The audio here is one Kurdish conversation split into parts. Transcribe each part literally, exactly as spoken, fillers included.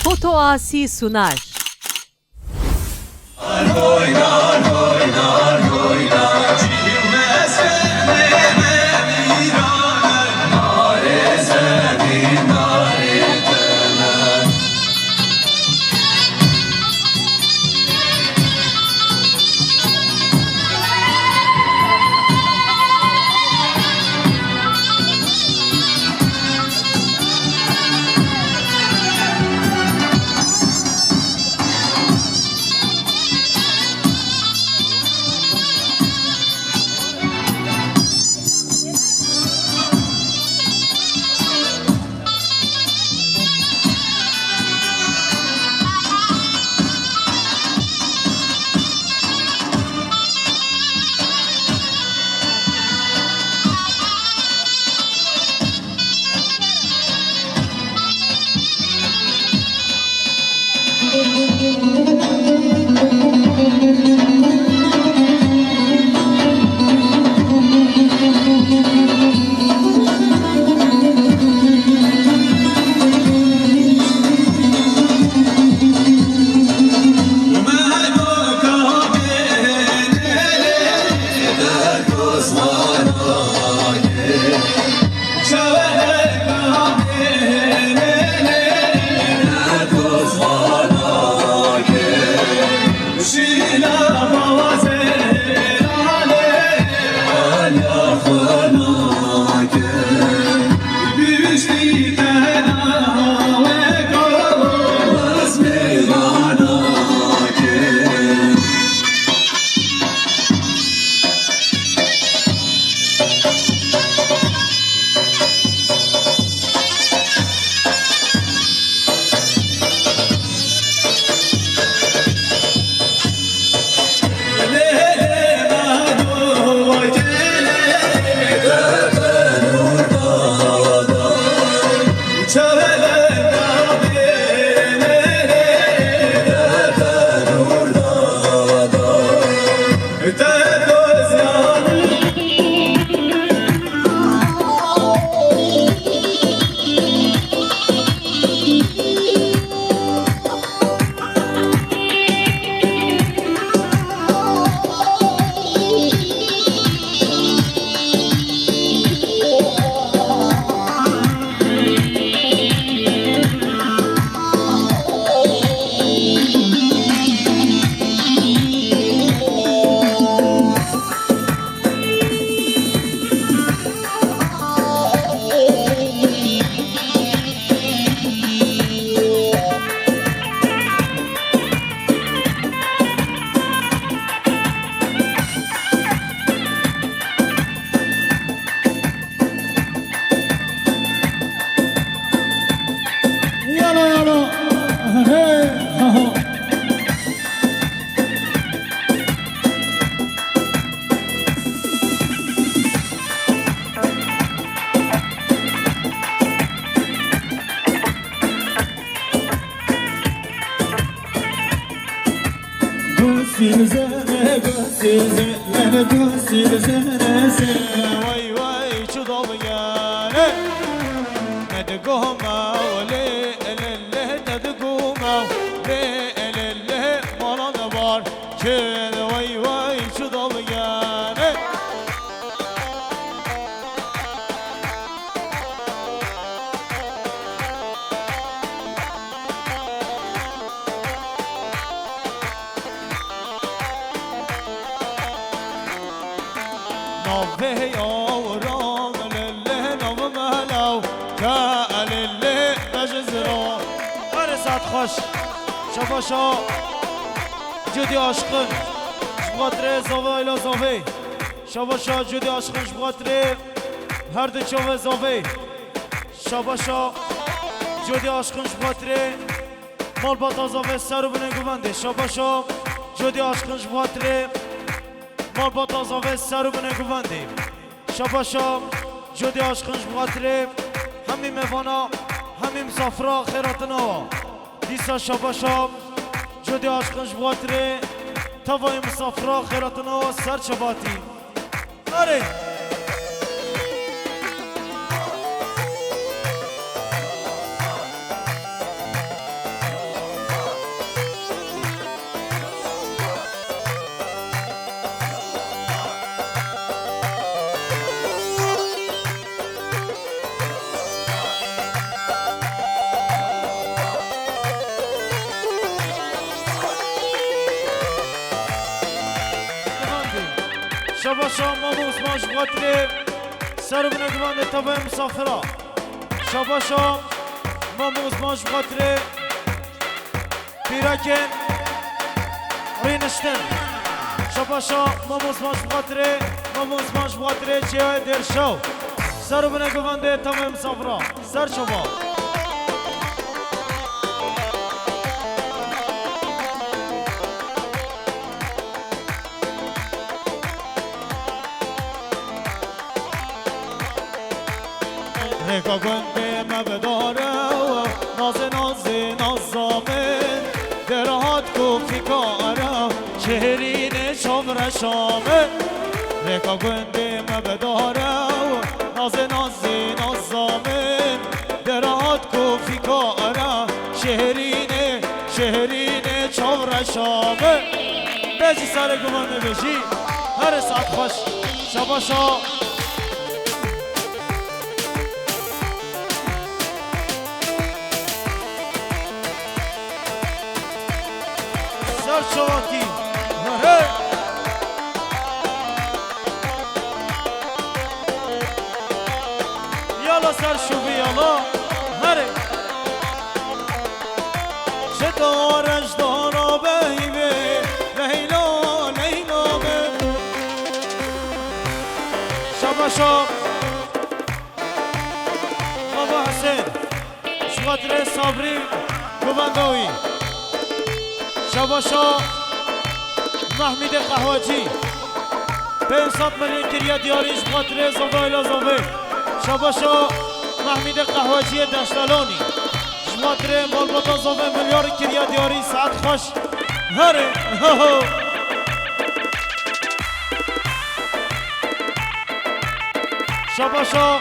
Foto Asi sunar. Yala, yala. Hey, ha, ha. Gusîl zere, gusîl zere, gusîl zere, zere. Vay vay çi dalgene. Ne digome lê lê lê, ne digome lê lê lê, mala de bar kir, vay vay çi dalgene. Navê awran lele, navê melaw ke lele, bejizro. Her saet xweş. Şabaşa Cudî Aşqin ji xatirê zavê ila zavê. Şabaşa Cudî Aşqin ji xatirê her du çavê zavê. Şabaşa Cudî Aşqin ji xatirê malbata zavê ser û binê guvendê. Şabaşa Cudî Aşqin ji xatirê malbata zavê ser û binê guvendê. Şabaşa Cudî Aşqin ji xatirê hemî mêvana, hemî misafira xêratina wa. Dîsa şabaşa Cudî Aşqin ji xatirê tevayê misafira xêratina wa ser çavatî. Erê. Şabaşa Mamo Osman ji xatirê ser bine guvandê tevayê misafira. Şabaşa Mamo Osman ji xatirê pîrekên rîniştin. Şabaşa Mamo Osman ji xatirê, Mamo Osman ji xatirê çiyayê Dêrşew. Ser bine guvandê tevayê misafira. Ser çava. Rêka gundê me bidare, nazê nazê nazamê, dê rahat ku fikare, şehrînê çavreşame. Rêka gundê me bidare, nazê nazê nazamê, dê rahat ku fikare, şehrînê, şehrînê çavreşame. Bejî serê gumanê bejî, herê saet xweş. Şabaşa. Ser çavatî. Here. Yala ser şûbî yala. Here. Çeta rejdana beyvê. Leyla, Leyla be. Şabaşa. Baba Husên. Ji xatirê Sabrî guvenda wî. Şabaşa Mehmîdê Qehwecî. Pênc sed milyon kiriye diyarî ji xatirê Zovê Ela Zovê. Şabaşa Mehmîdê Qehweciyê Deştelanî. Ji xatirê malbata Zovê milyarî kiriye diyarî, saet xweş. Herê, ho ho. Şabaşa.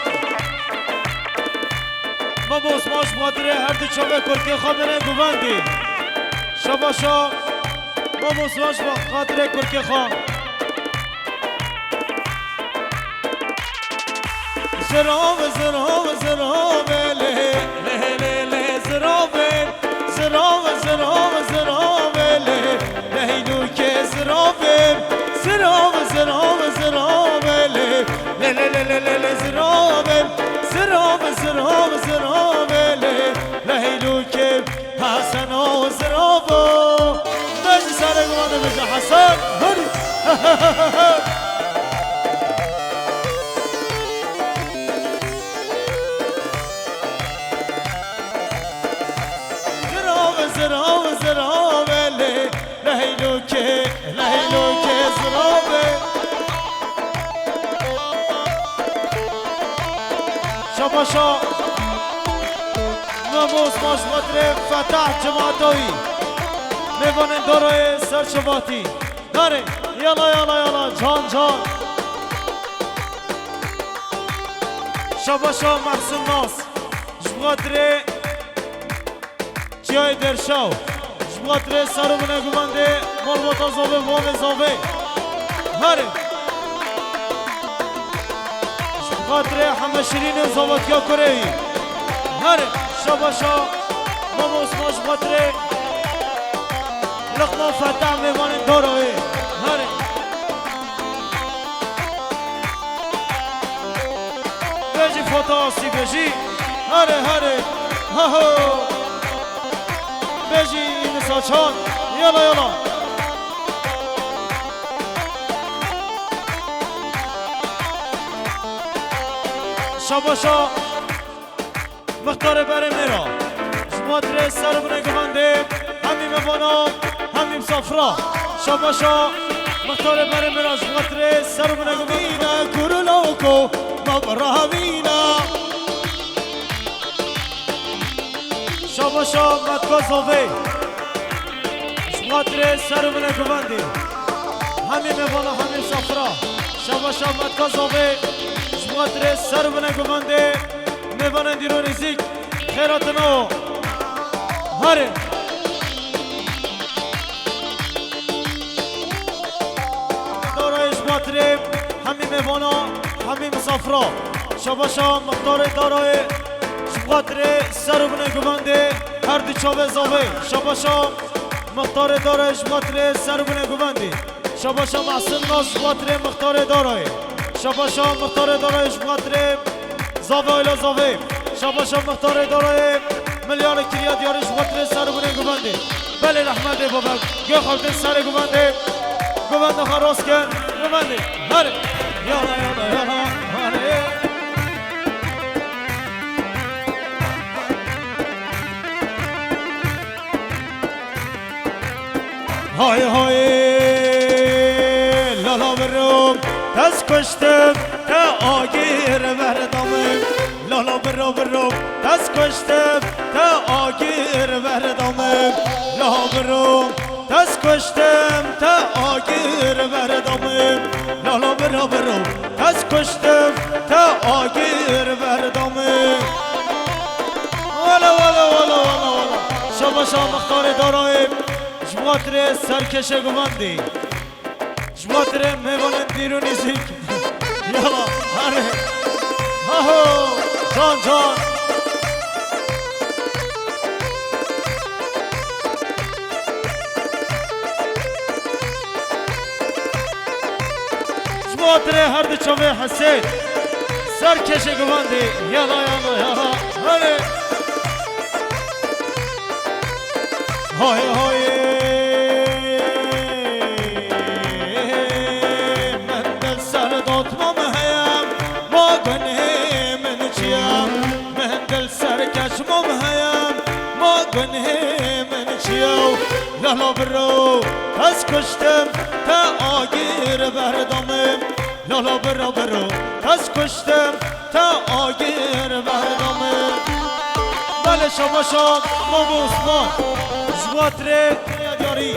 Mamo Osman ji xatirê her du çavê kurkê xwe bine guvendî. Şabaşa. Mamo Osman ji xatirê kurkê xwe. Zirov, zirov, zirov, lê, lê, lê, lê, zirov, zirov, zirov, zirov, lê, lê, lûkê zirov, zirov, zirov, zirov, lê, lê, lê, lê, lê, lê, zirov, zirov, zirov, zirov, lê, lê, lûkê Hesen o ziravo. Bejî serê gumanê bêje Hesen. Hadi. Ziravo, ziravo, ziravo, lê, lê, lûkê, lê, lûkê ziravo. Şabaşa. Mamo Osman ji xatirê Fetah Cematoyî. Mêvanên Darayê ser çavatî. Darê, yala, yala, yala, can, can. Şabaşa Mehsûn Nas. Ji xatirê Çiyayê Dêrşew. Ji xatirê ser û binê guvendê malbata Zovê, Vavê Zovê. Herê. Ji xatirê heme şirînê zavetiya kurê wî. Herê. Şabaşa Mamo Osman ji xatirê Liqman Fetah mêvanên dara wê. Herê. Bejî Fata Asî, bejî. Herê, herê. Ha ho. Bejî Îmî Saçan. Yala, yala. Şabaşa. Mixtarê berê mêra. Ji xatirê ser û binê guvendê, hemî mêvana, hemî misafira. Şabaşa mixtarê berê mêra ji xatirê ser û binê guvendê. Vîna kuruloko, mabravîna. Şabaşa Metka Zovê. Ji xatirê ser û binê guvendê. Hemî mêvana, hemî misafira. Şabaşa Metka Zovê. Ji xatirê ser û binê guvendê. Mêvanên dîr û nêzîk, xêr hatine o. Herê. Darayê ji xatirê hemî mêvana, hemî misafira. Şabaşa mixtarê darayê ji xatirê ser û binê guvendê her du çavê zavê. Şabaşa mixtarê darayê ji xatirê ser û binê guvendê. Şabaşa Mehsin Nas ji xatirê Mixtarê Darayê. Şabaşa Mixtarê Darayê ji xatirê Zavê Ayla Zavê. Şabaşa Mixtarê Darayê Milyarê Kiryadiyarî ji xatirê ser û binê guvendê. Belê rehmetê babek. Gel xaltên serê guvendê. Guvendê xwe rast kin. Guvendê. Herê. Yana, yana, yana. Herê. Hay hay, lala birom, te ez kuştim, te agir berdamim. Lala biro biro, te ez kuştim, te agir berdamim. Lala biro, te ez kuştim, te agir berdamim. Lala biro biro, te ez kuştim, te agir berdamim. Wala, wala, wala, wala, wala. Şabaşa Mixtarê Darayê. Ji xatirê serkêşê guvendî. Ji xatirê mêvanên dîr û nîzîk. Yala, herê. Haho, can, can. Ji xatirê her du çavê Hesên. Serkêşê guvendî. Yala, yala, yala. Herê. Hay hay. Min dil ser dotmam heyem, ma gunê min çiyem. Min dil ser keçmam heyem, ma gunê min çiyew. Lala biro, ez kuştim, te agir berdamim. Lala biro biro, ez kuştim, te agir berdamim. Belê şabaşa Mamo Osman. Ji xatirê Kaya Diyarî.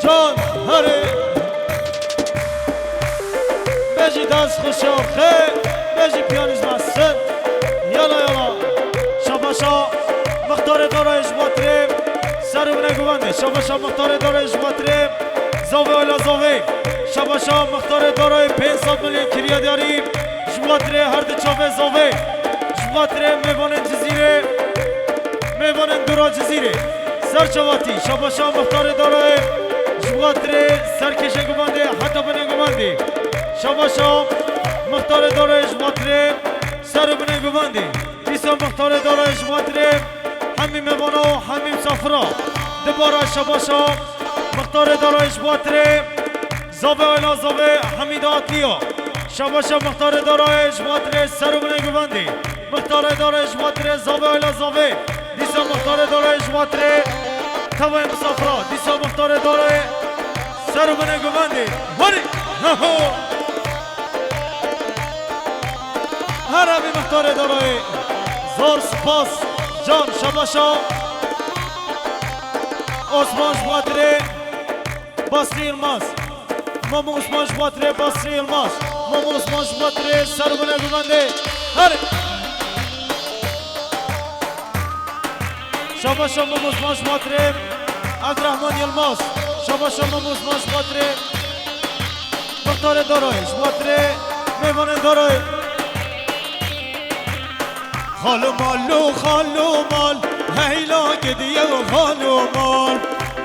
Can, herê. Bejî dest xweş ya xê. Bejî piyanî ji me ser. Yala yala. Şabaşa Mixtarê Darayê ji xatirê ser û binê guvendê. Şabaşa Mixtarê Darayê ji xatirê Zavê Ayla Zavê. Şabaşa Mixtarê Darayê pênc sed milyon Kiryadiyarî. Ji xatirê her du çavê Zavê. Ji xatirê mêvanên Cizîrê. Mêvanên dora Cizîrê. Ser çavatî. Şabaşa Mixtarê Darayê. Ji xatirê serkêşê guvendê heta binê guvendê. Şabaşa Mixtarê Darayê ji xatirê ser û binê guvendê. Dîsa Mixtarê Darayê ji xatirê hemî mêvana û hemî misafira. Dubare şabaşa Mixtarê Darayê ji xatirê Zavê Ayla Zavê hemî dahatliya. Şabaşa Mixtarê Darayê ji xatirê ser û binê guvendê. Mixtarê Darayê ji xatirê Zavê Ayla Zavê. Dîsa Mixtarê Darayê ji xatirê tevayê misafira. Dîsa Mixtarê Darayê ser û binê guvendê. Herî. Heho. Her evî Mixtarê Darayê. Zor spas. Can şabaşa. Osman ji xatirê Basri Yilmaz. Mamo Osman ji xatirê Basri Yilmaz. Mamo Osman ji xatirê ser û binê guvendê. Herî. Şabaşa Mamo Osman ji xatirê Abdurrahman Yilmaz. Şabaşa Mamo Osman ji xatirê Mixtarê Darayê. Ji xatirê mêvanên Darayê. Xalo mal lo xalo mal, heyla gidiye xalo mal.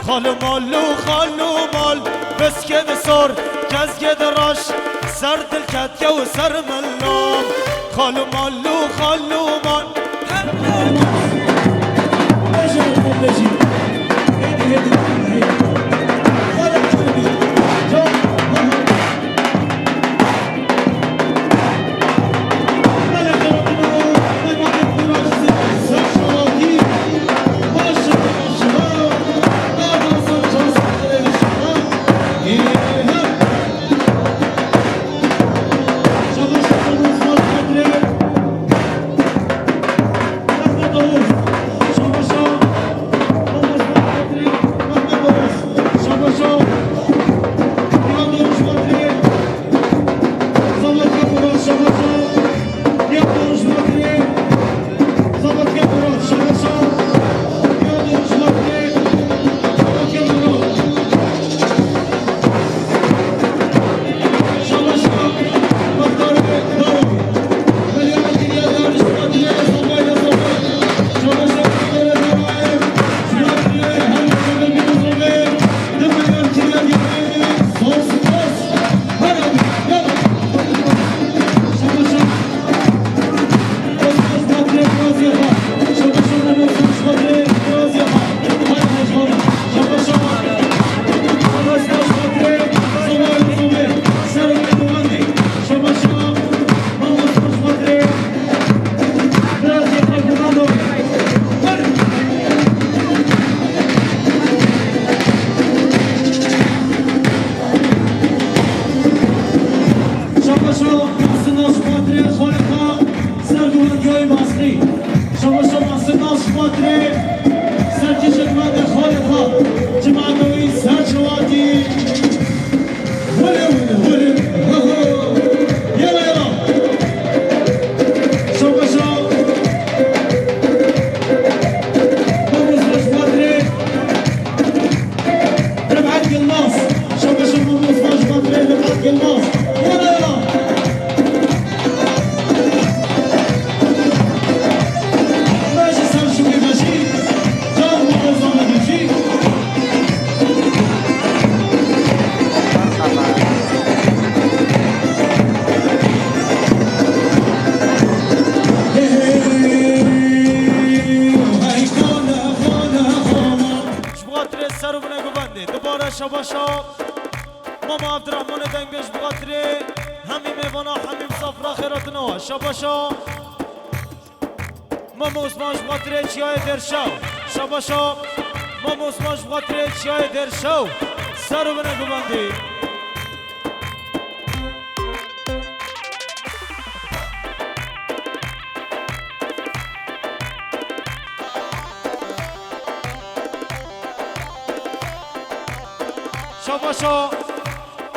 Xalo mal lo xalo mal, biskê di sor, kezgê di raş, ser dilketiye û ser milam. Xalo mal lo xalo mal. Şabaşa Mama Abdurrahmanê dengbêj bi xatirê hemî mêvana, hemî misafira xêr hatine we. Şabaşa Mama Osman ji xatirê Çiyayê Dêrşew. Şabaşa Mama Osman ji xatirê Çiyayê Dêrşew. Ser û bine guvendî. Şabaşa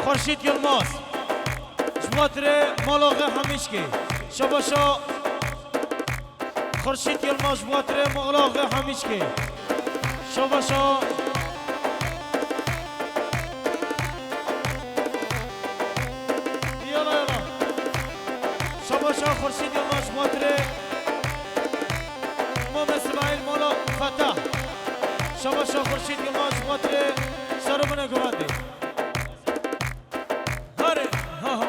Xurşîd Yilmaz. Ji xatirê mala xwe Hemîşkê. Şabaşa Xurşîd Yilmaz ji xatirê mala xwe Hemîşkê. Şabaşa. Yala, yala. Şabaşa Xurşîd Yilmaz ji xatirê Mame Sibaîl mala Fetah. Şabaşa Xurşîd Yilmaz ji xatirê ser û bine guvendî. Hare, ha, ha.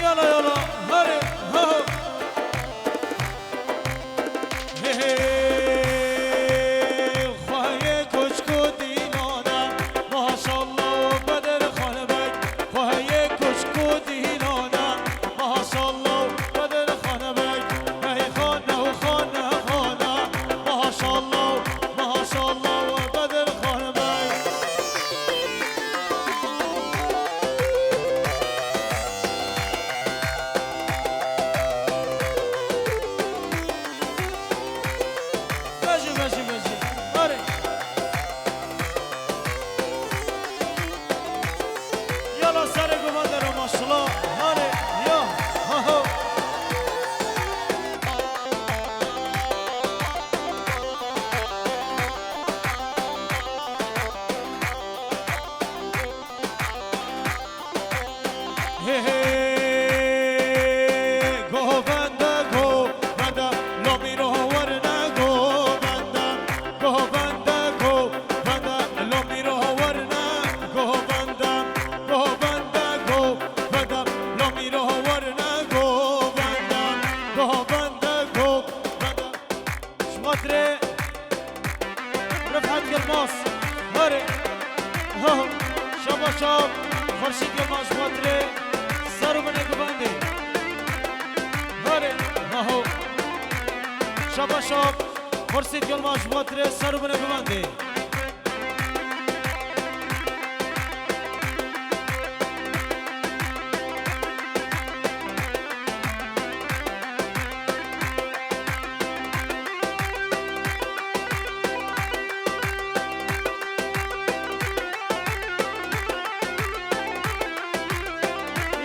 Yala, yala, hare, ha, ha. He, he. Xwehê koçko dînana, maşallah, Bedir Xanbek. Xwehê koçko dînana, maşallah, Bedir Xanbek. Hey xane û xane xane, maşallah, maşallah, Bedir Xanbek. Vejî, vejî, vejî. Arê. Yala serê guvan de re maşallah. Arê. Ya. Ha, ha. He, he, govende, govende, lo mîro werine govende, govende, govende, lo mîro werine govende, govende, govende, lo mîro werine govende, govende, govende. Ji xatirê Rifet Yilmaz. Hare. Ho. Şaba şab. Xurşîd Yilmaz ji xatirê ser û binê guvendê. Hare. Ho. Şaba şab. Xurşîd Yilmaz ji xatirê ser û binê guvendê.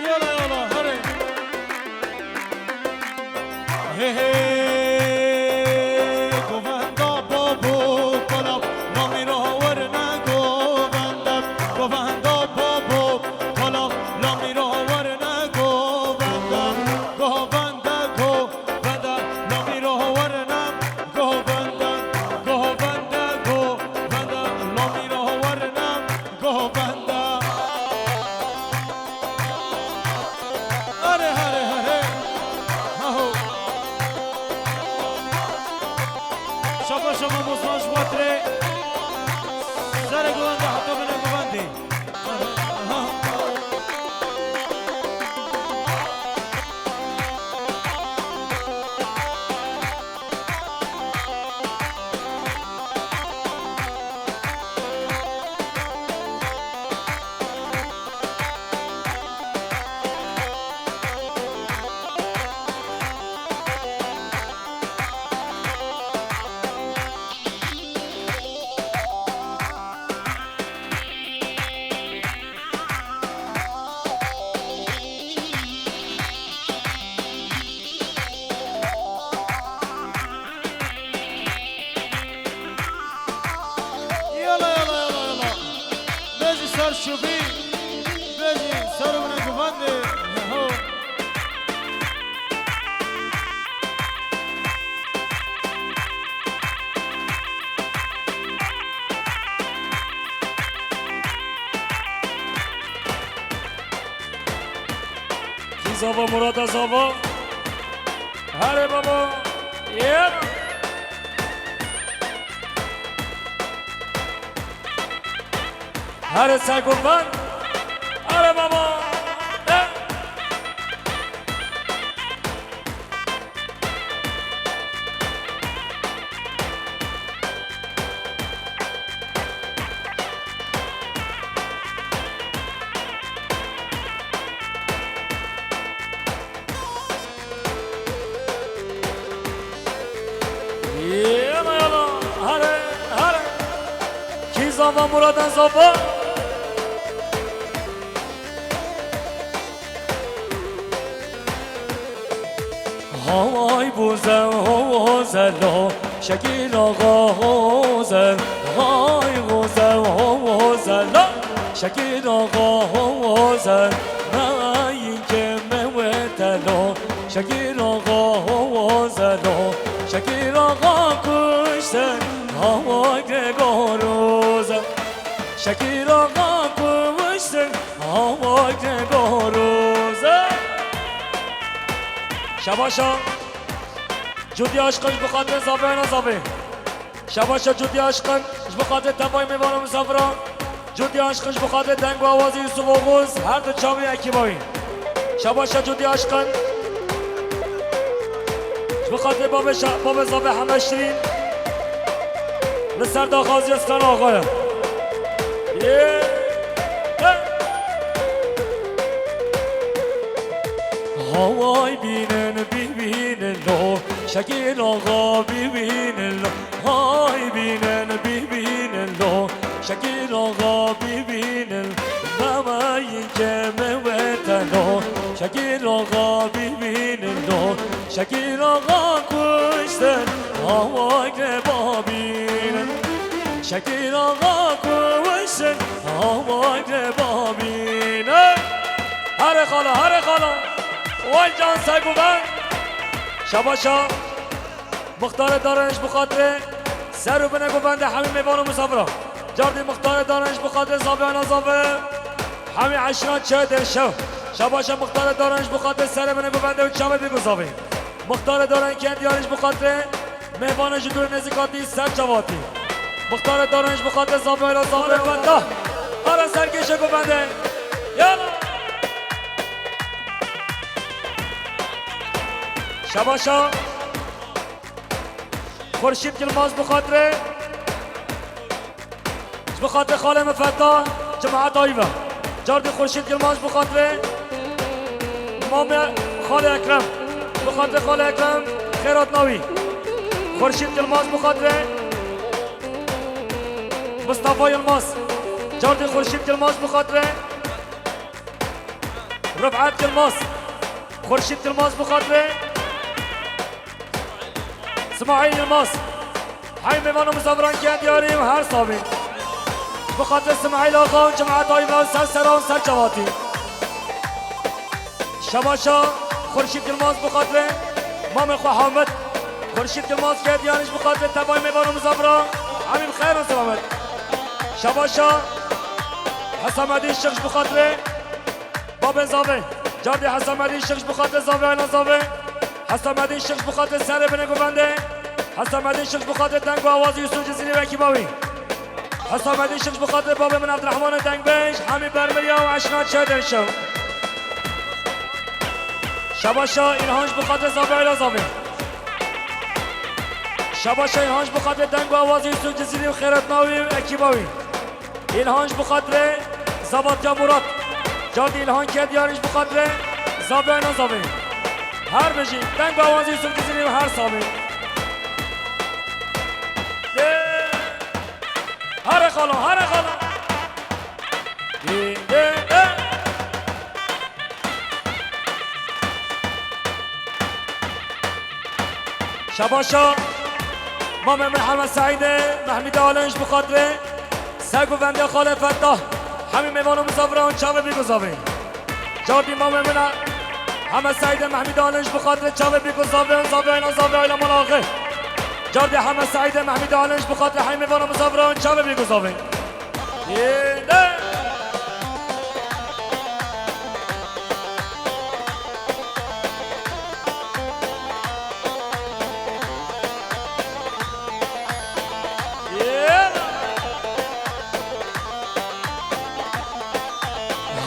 Yala, yala, hare. He, he, govenda babo, kala, namî ra werine govende. Govenda babo, kala, namî ra werine govende. Govende, govende, namî ra werine govende. Govende, govende, namî ra werine govende. Hare, hare, hare. Haho. Şaba, şaba, mozman ji xatirê. Serê govende heta binê govendê. Yala, yala, yala, yala. Bêjî ser şubî, bêjî ser û binê guvendê. Ho. Zava Murada Zava. Hare baba. Here ser ku ben. Here baba. Yana yana, hare, hare. Kî zava Muradan zava. Hay Gozel, ho Gozel, ho Şekil Ağa Gozel. Hay Gozel, ho Gozel, ho Şekil Ağa Gozel. Meyîn ke me wetelo. Şekil Ağa Gozel, ho Şekil Ağa kuştin. Haway Gregoruzel. Şekil Ağa kuştin. Haway Gregoruzel. Şabaşa. Cudî aşqin ji bo xatirê zavê na zavê. Şabaşa Cudî aşqin ji bo xatirê tevayê mêvan û misafiran. Cudî aşqin ji bo xatirê deng û awazê Yusuf Oğuz, her du çavê ekîba wî. Şabaşa Cudî aşqin. Ji bo xatirê babê şa-, babê zavê Hemed Şirîn. Li ser daxwaziya Sinan Axayê. Yê. Hey. Haway bînin, bîbînin lo, Şekil Axa bîbînin lo. Hay bînin, bîbînin lo, Şekil Axa bîbînin. Memeyin ke me wetelo, Şekil Axa bîbînin lo. Şekil Axa kuştin, haway gre babînin. Şekil Axa kuştin, haway gre babînin. Hare xala, hare xala. Vay can seguven. Şabaşa. Muxtarê Daranê ji bo xatirê ser û binê govendê hemî mêvan û misafiran. Cardî Muxtarê Daranê ji bo xatirê zavê ana zavê hemî eşiran çê dêrşew. Şabaşa Muxtarê Daranê ji bo xatirê serê binê govendê û çavê bî ku zavê. Muxtarê Daranê kend Diyarê ji bo xatirê mêvanê ji dûrê nêzîk hatî ser çavatî. Muxtarê Daranê ji bo xatirê zavê ana zavê feta. Ara serkêşe govendê. Yala. Şabaşa. Xurşîd Yilmaz bi xatirê, ji bi xatirê xalê min Feta, cemaeta wî ve. Cardî Xurşîd Yilmaz bi xatirê, mamê xalê Ekrem, bi xatirê xalê Ekrem, xêrat nawî. Xurşîd Yilmaz bi xatirê, Mustafa Yilmaz. Cardî Xurşîd Yilmaz bi xatirê, Rifat Yilmaz. Xurşîd Yilmaz bi xatirê. Simaîl Yilmaz. Hey mêvan û misafiran kend Diyarî û her sabî. Bi xatirê Simaîl Axa û cemaeta wî ve ser seran ser çavatî. Şabaşa Xurşîd Yilmaz bi xatirê mamê xwe Hamid. Xurşîd Yilmaz kend Diyarî ji bi xatirê tevayê mêvan û misafiran. Hemî bi xeyr û selamet. Şabaşa Hesamedîn Şix ji bi xatirê Babê zavê. Cardê Hesamedîn Şix ji bi xatirê zavê, ayna zavê. Hesamedîn Şix ji bi xatirê serê binê govendê. Hesamedîn Şix ji bi xatirê deng û awazê Yusuf Cizîrî û ekîba wî. Hesamedîn Şix ji bi xatirê babê min Evdirehmanê dengbêj, hemî bermiriya û eşna çê dêrşew. Şabaşa Îlhan ji bi xatirê zavê, ayna zavê. Şabaşa Îlhan ji bi xatirê deng û awazê Yusuf Cizîrî û xêretna wî û ekîba wî. Îlhan ji bi xatirê Zabatiya Murat. Cardî Îlhan Kediyarî ji bi xatirê zavê, ayna zavê. Her bijî, deng û awazê Yusuf Cizîrî û her sabî. Dê. Hare xalo, hare xalo. Dê, dê, dê. Şabaşa mamê min Hemed Seîdê Mehmîdê Alin ji bi xatirê ser govendê xalê Fetah, hemî mêvan û misafiran çavê bî ku zavê. Cardî mamê min Hemed Seîdê Mehmîdê Alin ji bi xatirê çavê bî ku zavê, zavê, ayna zavê, ayna mala axê. Cardî Hemed Seîdê Mehmîdê Alin ji bi xatirê hemî mêvan û misafiran çavê bî ku zavê. Yê de.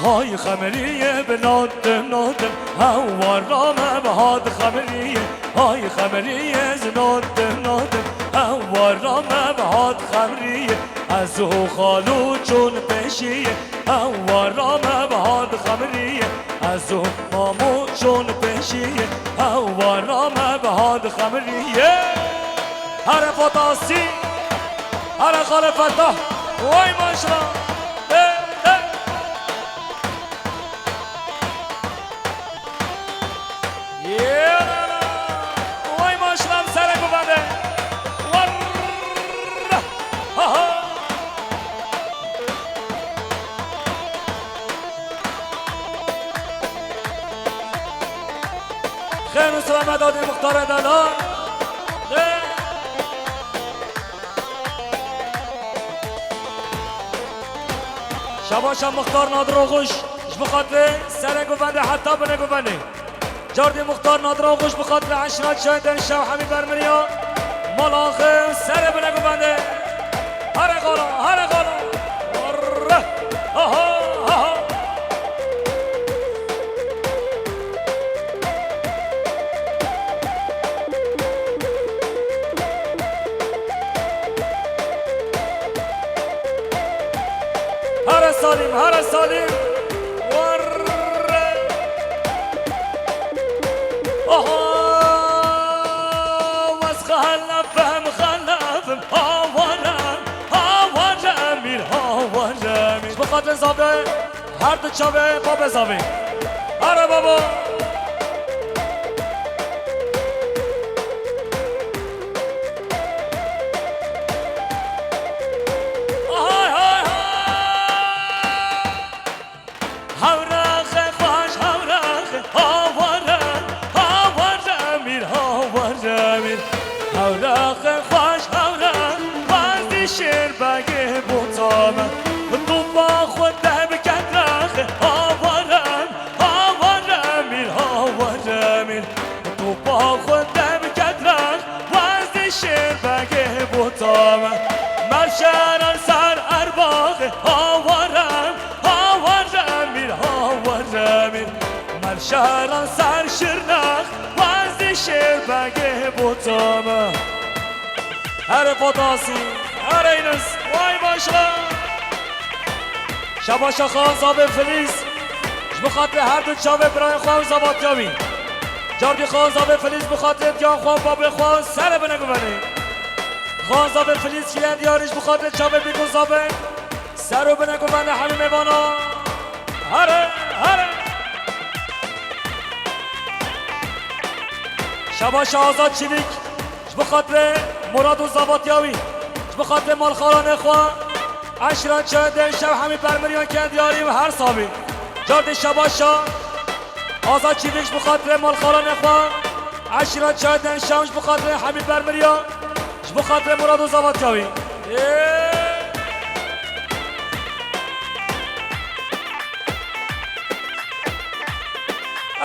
Hay xemriyê bi notim notim, hewara me bi hat xemriyê. Hay xemriyê zi notim notim, hewara me bi hat xemriyê. Ez û xalo çûn pêşiyê, hewara me bi hat xemriyê. Ez û mamo çûn pêşiyê, hewara me bi hat xemriyê. Here Fatasî, here Xalê Fetah, way maşra. Hey, hey. Yêrana! Way maşlam serek bivende. Warra! Ha ha! Xêr û selamet dadê muxtarê delal. Xêr. Şabaşa Muxtar Nadir Oxuş, ji bo xatirê serê govendê heta binê govendê. Cardê Muxtar Nadir Oxuş bi xatirê eşra çay den şev hemî bermiriya. Mala xêr serê binê govendê. Here xala, here xala. Arre. Aha, aha. Here Salîm, here Salîm. Warre. Aha, wez xelefim, xelefim, hawarem, hawarem mîr, hawarem mîr. Bi xatir zavê. Her du çavê babê zavê. Here babo. Hay hay hay. Hewraxe xweş hewraxe, haware, haware mîr, haware mîr. Hewraxe xweş hewraxe, wez dî şêr begê botame. Topa xwe te bi ketraxe, haware, haware mîr, haware mîr. Topa xwe te bi ketraxe, wez dî şêr begê botame. Merşeran ser erbaxe, haware, haware mîr, haware mîr. Merşeran ser şirnex, wez dî şêr begê botame. Here Fatasî, here Înis, way maşra. Şabaşa Xan Zavê Filîz, ji bo xatirê her du çavê birayên xwe û zavatiya wî. Cardî Xan Zavê Filîz bi xatirê diyan xwe û babê xwe serê bine guvenê. Xan Zavê Filîz kîlen diyarî ji bo xatirê çavê bîk û zavê. Ser û bine guvenê hemî mêvana. Here, here. Şabaşa Azad Çivîk. Ji bo xatirê Murad û zavatiya wî, ji bo xatirê malxalanê xwe, eşran çayan den şev hemî bermiriyan ken diyarî û her savî. Cardê şabaşa Azad Çivîk ji bo xatirê malxalanê xwe, eşran çayan den şev ji bo xatirê hemî bermiriyan, ji bo xatirê Murad û zavatiya wî. Ê!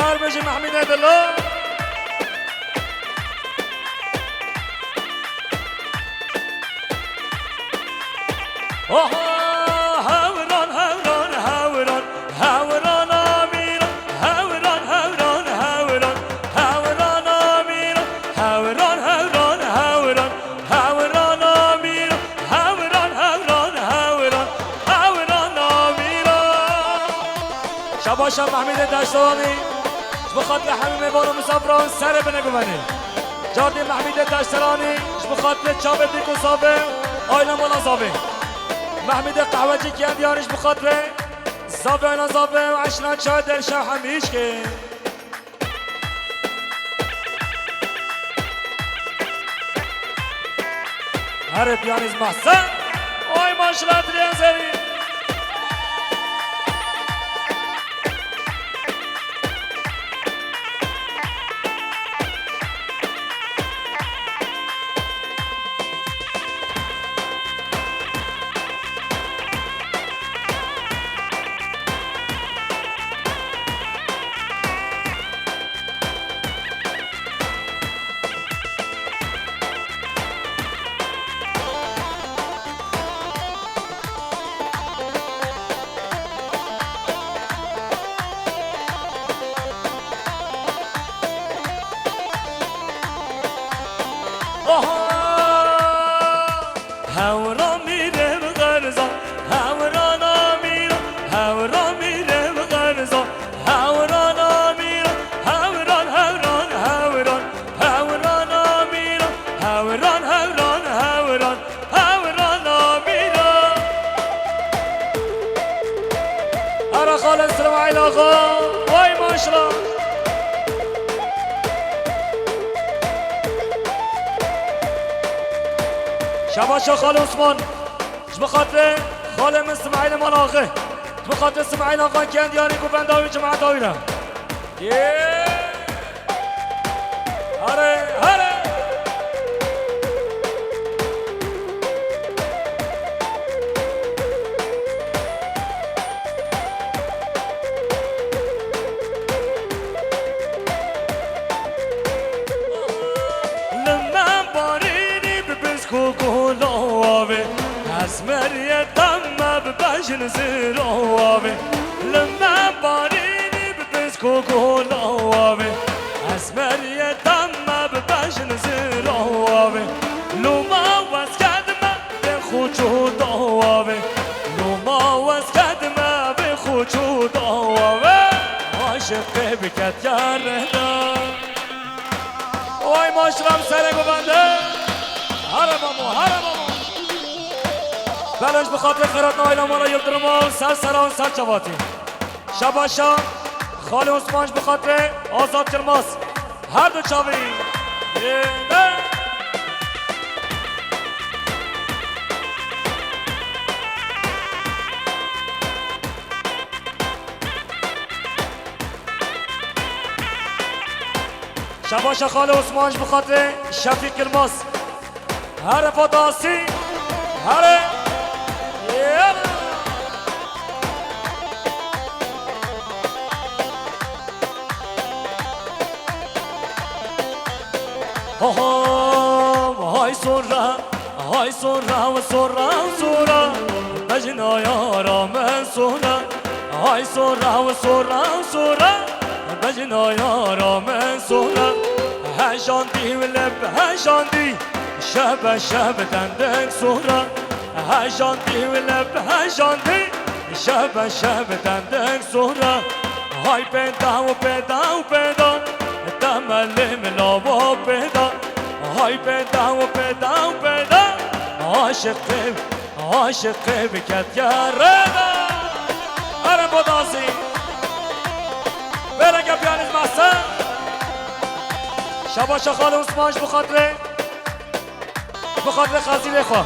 Erbêjî Mehmîdê Dilo. Oho, hewran, hewran, hewran, hewran amîran, hewran, hewran, hewran, hewran amîran, hewran, hewran, hewran, hewran amîran, hewran, hewran, hewran, hewran amîran. Şabaşa Mehmîdê Deştoranî, ji bo xatirê hemî mêvan û misafiran serê bine guvenê. Cardê Mehmîdê Deştoranî, ji bo xatirê çavê bîk û zavê, ayna mala zavê. Mehmîdê Qehwecî Kendiyanî ji bo xatirê zavê, ayna zavê û eşran çay derşa hemîşkê. Here Piyanîst Mehsen. Oy maşallah, dilê zerî. Aha! Hewra mîrim xerza, hewra namîra, hewra mîrim xerza, hewra namîra, hewran, hewran, hewran, hewra namîra, hewran, hewran, hewran, hewra namîra. Ara xalin Silmaîl Axa, vay maşra. Şabaşa Xalê Osman, ji bo xatirê xalê min Simaîlê Malaxê, ji bo xatirê Simaîl Axa Kendiyarî ku benda wî cemaeta wî ne. Yê! Here, here! Li me barînî bi pisk û gola wavê, esmeriyê te me bi bejn zira wavê. Li me barînî bi pisk û gola wavê, esmeriyê te me bi bejn zira wavê. Loma wes kedime vê xuçû da wavê, loma wes kedime vê xuçû da wavê. Aşiqê bi ketiye rê de. Vay maşram serê govende. Here mamo, here mamo. Belê ji bi xatirê xeratna aîla mala Yildirima û ser sera û ser çevatî. Şabaşa Xalê Osman ji bi xatirê Azad Yilmaz. Her du çavî. Yê de. Şabaşa Xalê Osman ji bi xatirê Şefîq Yilmaz. Here Fadasî. Here. Yela. Ho ho, hay sora, hay sora, sora, sora. Bejna yara min sora. Hay sora, sora, sora. Bejna yara min sora. Heşandî û leb heşandî. Şebe şebe dendek sora. Heşandî û leb heşandî. Şebe şebe dendek sora. Hay pêda û pêda û pêda. Temelê min lava pêda. Hay pêda û pêda û pêda. Aşiqê, aşiqê bi ketiye rê de. Here bo dansî. Bêreke piyanîst mehse. Şabaşa Xalê Osman ji bi xatirê, ji bi xatirê xezîlê xwe.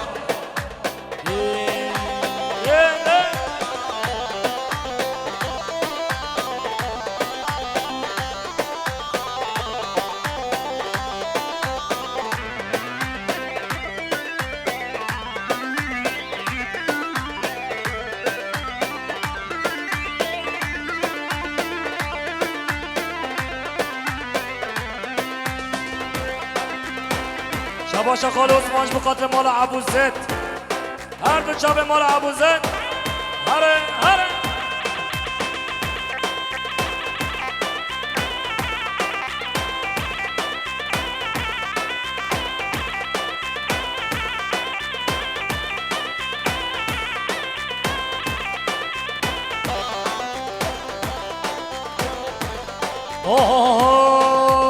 Şabaşa Xalê Osman ji bo xatirê mala Ebûzêd. Her du çavê mala Ebûzêd. Here, here.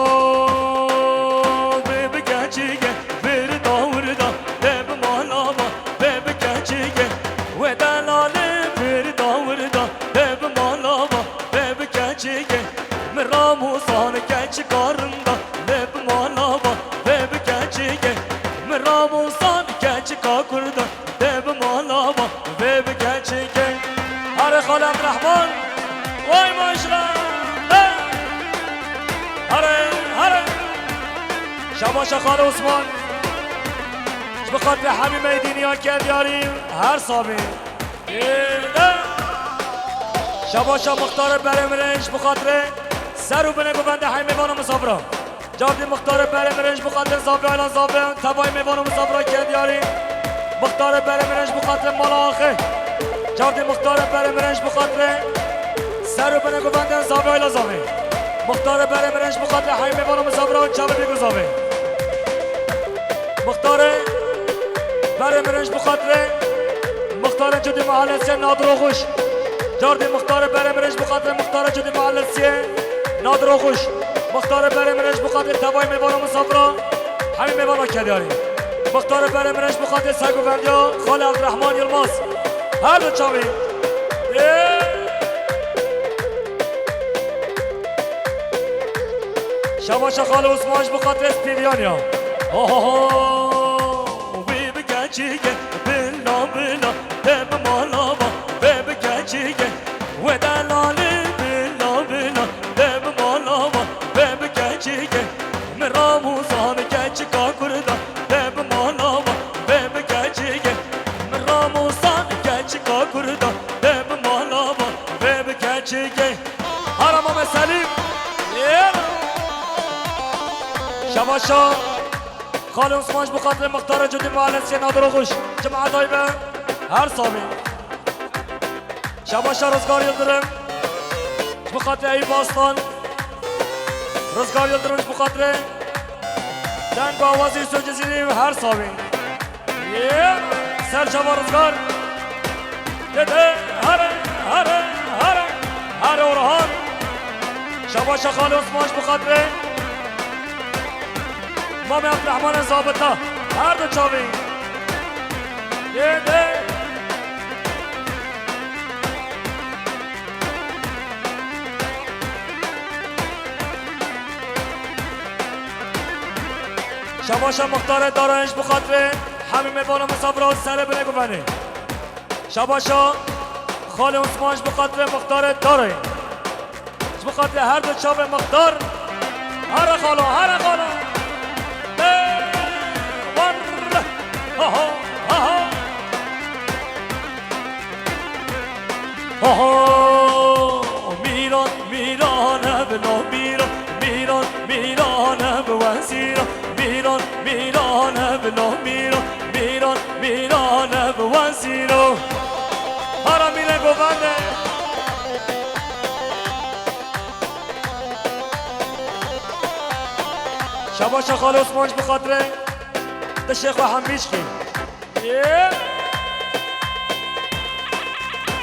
Oho, bê bi keçike, vir da wir da, bê bi mala va, bê bi keçike. We delalê, vir da wir da, bê bi mala va, bê bi keçike. Min ramûsan keçika rinda, bê bi mala va, bê bi keçike. Min ramûsan keçika kurda, bê bi mala va, bê bi keçike. Here Xalê Ebdurehman. Vay maşra. Hey. Here, here. Şabaşa Xalê Osman. Ji bi xatirê hemî meydîniya Kendiyarî her sabî. Şabaşa Muxtarê berê mirin ji bi xatirê ser û binê govendê hey mêvan û misafira. Cardî Muxtarê berê mirin ji bi xatirê zavê aylan zavê tevayê mêvan û misafira Kendiyarî. Muxtarê berê mirin ji bi xatirê mala axê. Cardî Muxtarê berê mirin ji bi xatirê ser û binê govendên zavê ayla zavê. Muxtarê berê mirin ji bi xatirê hey mêvan û misafira û çavê bîg û zavê. Muxtarê berê mirin ji bo xatirê Muxtarê Cudî Mahallesiye Nadir Oxuş. Cardî muxtarê berê mirin ji bo xatirê Muxtarê Cudî Mahallesiye Nadir Oxuş. Muxtarê berê mirin ji bo xatirê tevayê mêvana misafira hemî mêvana Kedyarî. Muxtarê berê mirin ji bo xatirê sergovendiya Xalê Abdurrahman Yilmaz. Her du çavî. Ê! Şabaşa Xalê Osman ji bo xatirê Spîviyaniya. Ho, ho, ho. Wê bi keçike bila bila te bi mala va, wê bi keçike. Wê delalê bila bila te bi mala va, wê bi keçike. Min ramûzan keçika kurda te bi mala va, wê bi keçike. Min ramûzan keçika kurda te bi mala va, wê bi keçike. Hara Mame Selîm. Şabaşa Xalê Osman ji bo xatirê Muxtarê Cudî Mahallesiye Nadir Oxuş. Cemaetay be her sabî. Şabaşa Rizgar Yildirim ji bo xatirê Eyûb Aslan. Rizgar Yildirim ji bo xatirê deng û awazê Yusuf Cizîrî her sabî. Yê, ser çava Rizgar. Dede, here, here, here, here Orhan. Şabaşa Xalê Osman ji bo xatirê Mamê Abdurrahmanê Zabita. Her du çavî. Dede. Şabaşa Muxtarê Darayê ji bo xatirê hemî mêvana misafira û serê binê guvenê. Şabaşa Xalê Osman ji bo xatirê Muxtarê Darayê. Ji bo xatirê her du çavê Muxtar. Here xalo, here xalo. Ê, warr. Ha, ha, ha, ha. Ho, ho, Mîran, Mîran, ev lo Mîran, Mîran, Mîran, ev wezîra, Mîran, Mîran, ev lo Mîran, Mîran, Mîran, ev wezîra. Para Mîrê govende. Şabaşa Xalê Osman ji bo xatirê dişê xwe hemî jixî.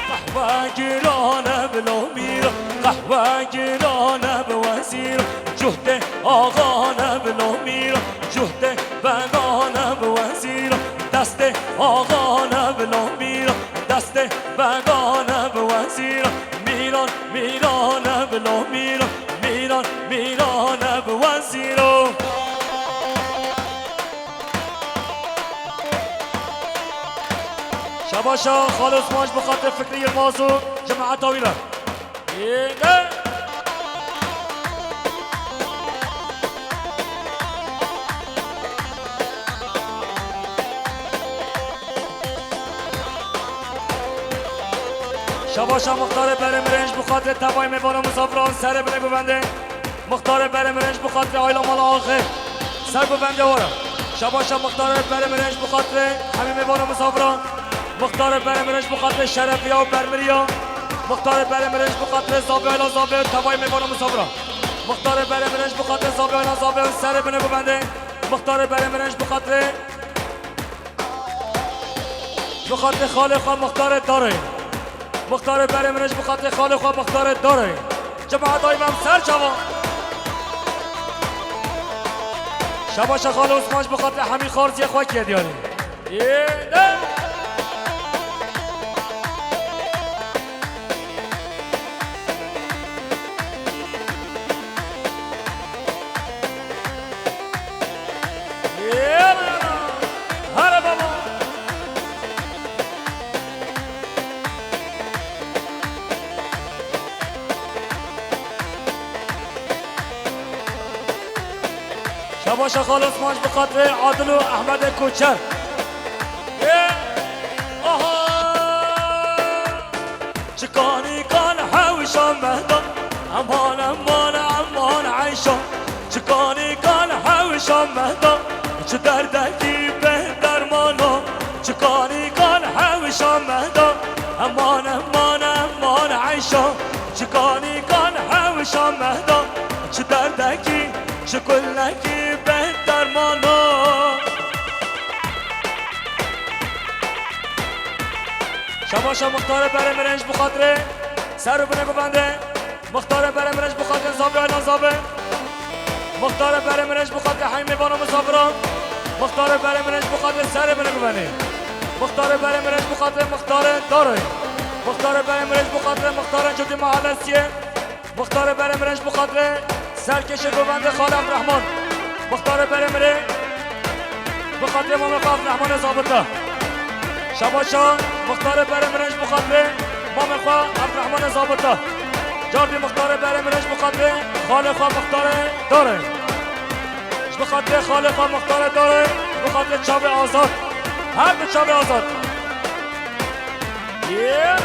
Qehwe girane bi lomîra, qehwe girane bi wezîra, cuhtê axane bi lomîra, cuhtê begane bi wezîra, destê axane bi lomîra, destê begane bi wezîra, mîran, mîrane bi lomîra, mîran, mîrane bi wezîra. Şabaşa Xalê Osman ji bo xatirê Fikrî Yilmaz û cemaeta wî re. Yê ne? Şabaşa Muxtarê Berê Mirin ji bo xatirê tevayê mêvanan misafiran serê binê govendê. Muxtarê Berê Mirin ji bo xatirê aîla mala axê ser govendê were. Şabaşa Muxtarê Berê Mirin ji bo xatirê hemî mêvanan misafiran. Muxtarê Berê Mirin ji bo xatirê şerefiya û bermiriya. Muxtarê Berê Mirin ji bo xatirê zavê aîla zavê û tevayê mêvanan misafiran. Muxtarê Berê Mirin ji bo xatirê zavê aîla zavê û serê binê govendê. Muxtarê Berê Mirin ji bo xatirê Ji bo xatirê xalê xwe Muxtarê Darê. Muxtarê Berê Mirin ji bo xatirê xalê xwe Muxtarê Darê. Cemaetay me em ser çava. Şabaşa Xalê Osman ji bo xatirê hemî xarziyê xwe kiye diyarî. Yê ne? Here baba. Şabaşa Xalê Osman ji bo xatirê Adil û Ehmedê Koçer. Ê, aha! Çikanî kan hewşa me da, eman, eman, eman eyşa. Çikanî kan hewşa me da, çi derdekî bê dermano. Çikanî kan hewşa me da, eman, eman, eman eyşa. Çikanî kan hewşa me da, çi derdekî, çi kulekî bê dermano. Şabaşa muxtarê berê mirinc bi xatirê ser û binê bibende. Muxtarê berê mirinc bi xatirê zavê ayna zavê. Muxtarê berê mirinc bi xatirê hemî mêvan û misafiran. Muxtarê berê mirinc bi xatirê serê binê bibende. Muxtarê berê mirinc bi xatirê muxtarê darê. Muxtarê berê mirinc bi xatirê muxtarê cudî mahallesiyê. Muxtarê berê mirinc bi xatirê serkêşê govendê Xalê Evdirehman. Muxtarê berê mirê bi xatirê mamê xwe Evdirehmanê zabita. Şabaşa muxtarê berê mirinc bi xatirê mamê xwe Evdirehmanê zabita. Cardî muxtarê berê mirinc bi xatirê xalê xwe muxtarê darê. Ji bi xatirê xalê xwe muxtarê darê, ji bi xatirê çavê azad. Her du çavê azad. Yeah.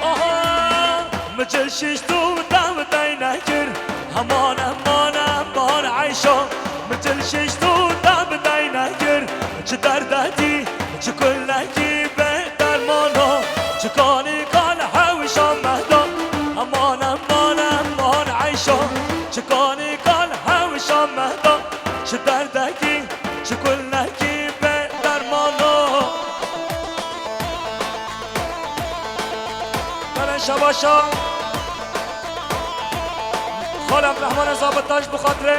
Aha, mi cil şişt û te bi dey nekir. Heman, heman, heman Eyşa. Mi cil şişt û te bi dey nekir. Çi derdetî, çi kulekî bê dermana. Çi kanî kal hewşa me da. Heman, heman, heman Eyşa. Çi kanî kal hewşa me da. Çi derdekî, çi kulekî bê dermana. Belê şabaşa. Xal Evdirehmanê zabitan ji bi xatirê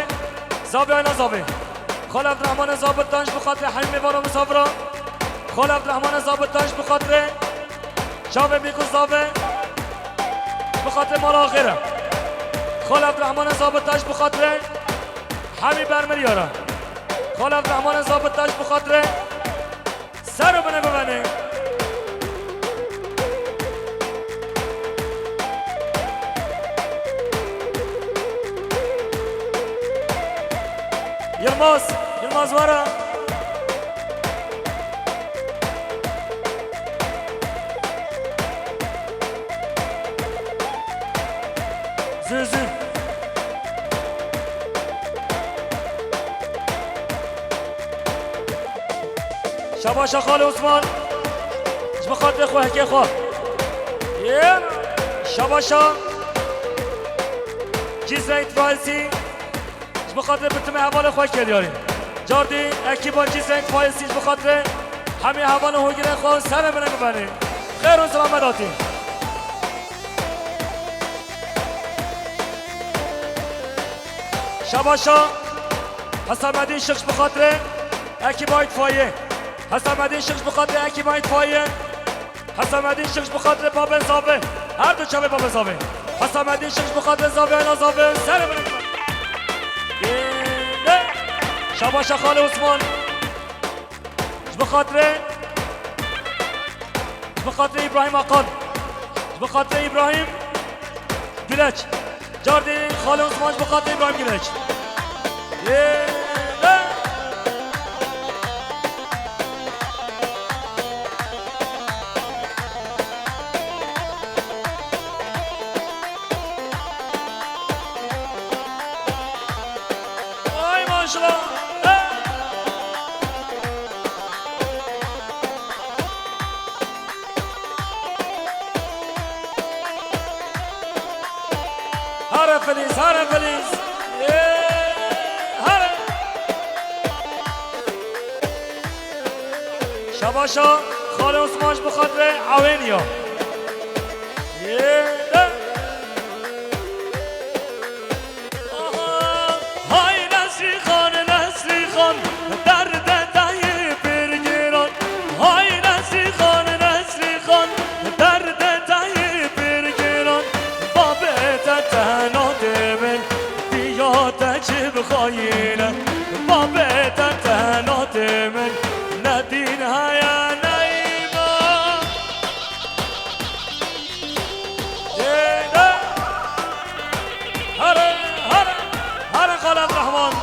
zavê ayna zavê. Xal Evdirehmanê zabitan ji bi xatirê hemî mêvan û misafiran. Xal Evdirehmanê zabitan ji bi xatirê çavê mîk û zavê. Ji bi xatirê mala axê re. Xal Evdirehmanê zabitan ji bi xatirê hemî bermiriyara. Xal Evdirehmanê zabitan ji bi xatirê ser û binê bibene. Yilmaz, Yilmaz were. Zû, zû. Şabaşa Xalê Osman. Ji bi xatirê xwe, hekê xwe. Yê. Şabaşa Cizre îtfaiyesî. Ji bi xatirê bi timê hevalê xwe kêliyarî. Cardî ekîba Cizre îtfaiyesî ji bi xatirê hemî hevalên hûrgirên xwe serê min ê bibenî. Xêr û selamet hatî. Şabaşa Hesamedîn Şix ji bi xatirê ekîba îtfaiyê. Hesamedîn Şix ji bi xatirê ekîba îtfaiyê. Hesamedîn Şix ji bi xatirê babê zavê. Her du çavê babê zavê. Hesamedîn Şix ji bi xatirê zavê, ena zavê. Serê min. Yê. Şabaşa Xalê Osman. Ji bi xatirê, ji bi xatirê Îbrahîm Akan. Ji bi xatirê Îbrahîm Güleç. Cardî Xalê Osman ji bi xatirê Îbrahîm Güleç. Yê. Ay maşallah. Hey! Here Filîz, here Filîz. Ê, here. Şabaşa Xalê Osman ji bi xatirê ewêniya. Ê, de. Aha, hay Nesrî Xan, Nesrî Xan, derdê te yê pir giran. Hay Nesrî Xan, Nesrî Xan, derdê te yê pir giran. Babê te tena dê min, diya te çi bixayîne. Babê te tena dê min, ne dîn heye ne îman. Dede. Here, here, here Xalê Evdirehman.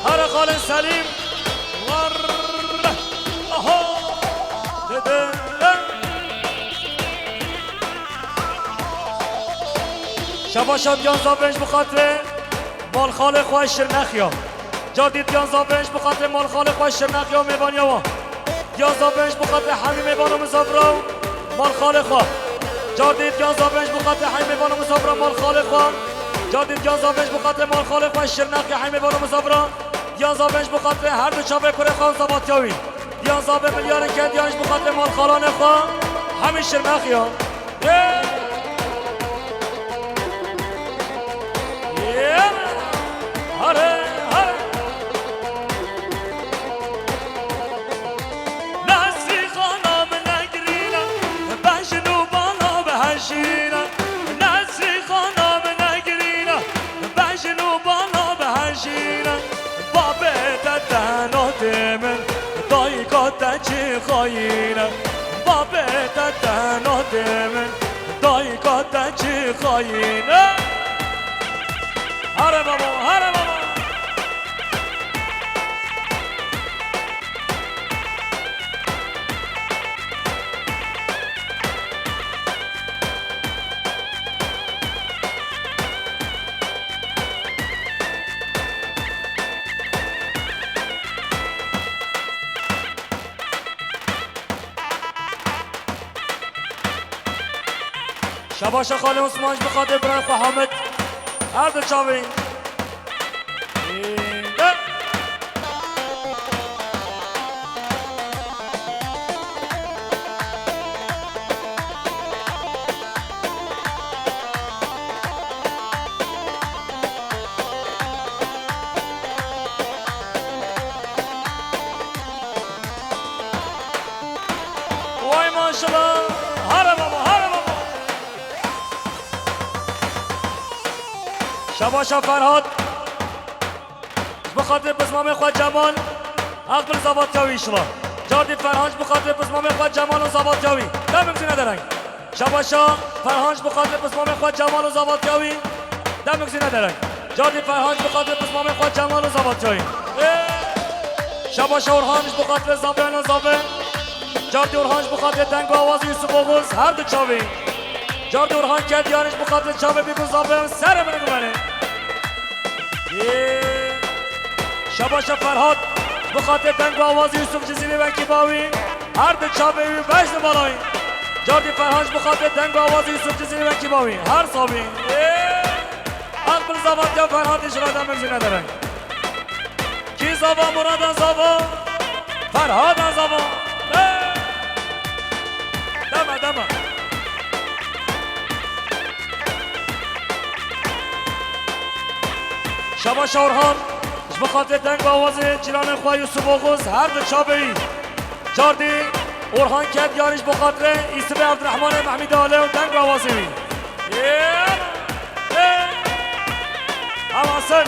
Here Xalê Selîm. Warre. Aha. Dede. Şabaşa diyan zavên ji bi xatirê mal xalê xwe Şirnexiya. Cardî diyan zavên ji bi xatirê mal xalê xwe Şirnexiya û mêvaniya wan. Diyan zavên ji bi xatirê hemî mêvan û mizafira û mal xalê xwe. Cardî diyan zavên ji bi xatirê hemî mêvan û mizafira mal xalê xwe. Cardî diyan zavên ji bi xatirê mal xalê xwe Şirnexiya hemî mêvan û mizafira. Diyan Zaven ji bo xatirê her du çavê kurê xwe û zavatiya wî. Diyan Zaven milyarên kendiyan ji bo xatirê malxalanê xwe. Hemî şirmexiya. Ê! Ê! Hare, hare. Nesrîxana min negirîne, bejn û bala bihejîne. Nesrîxana min negirîne, bejn û bala bihejîne. Babê te tena dê min, dayika te çi xayîne. Babê te tena dê min, dayika te çi xayîne. Here baba, here baba. Şabaşa Xalê Osman ji bo xatirê birayê xwe Hamid. Her du çavê. Vay maşallah. Hare baba, hare baba. Şabaşa Ferhat. Ji bo xatirê pismamê xwe Cemal. Aqil zavatiya wî şila. Cardî Ferhat ji bo xatirê pismamê xwe Cemal û zavatiya wî. Demik zî nedereng. Şabaşa Ferhan ji bo xatirê pismamê xwe Cemal û zavatiya wî. Demik zî nedereng. Cardî Ferhan ji bo xatirê pismamê xwe Cemal û zavatiya wî. Ê! Şabaşa Orhan ji bo xatirê zaviyana zave. Cardî Orhan ji bo xatirê deng û awazê Yusuf Oğuz her du çavê. Cardî Orhan Kedyanî ji bo xatirê çavê bî ku zave serê min gumenê. Ê, Şabaşa Ferhat, bi xatirê deng û awazê Yusuf Cizîrî wekî bawî, her du çavê wî beş li balayî. Cardî Ferhat ji bi xatirê deng û awazê Yusuf Cizîrî wekî bawî, her sabî. Ê, Aqbil zavatiya Ferhatê ji re demir jî nedere. Kî zava Muradan zava, Ferhadan zava. Ê, deme, deme. Şabaşa Orhan, ji bi xatirê deng û awazê cîranê xwe Yusuf Oğuz her du çavê wî. Cardî Orhan Kedyanî ji bi xatirê Îsibê Evdirehmanê Mehmîdê Alê û deng û awazê wî. Ê, ê. Ewa ser.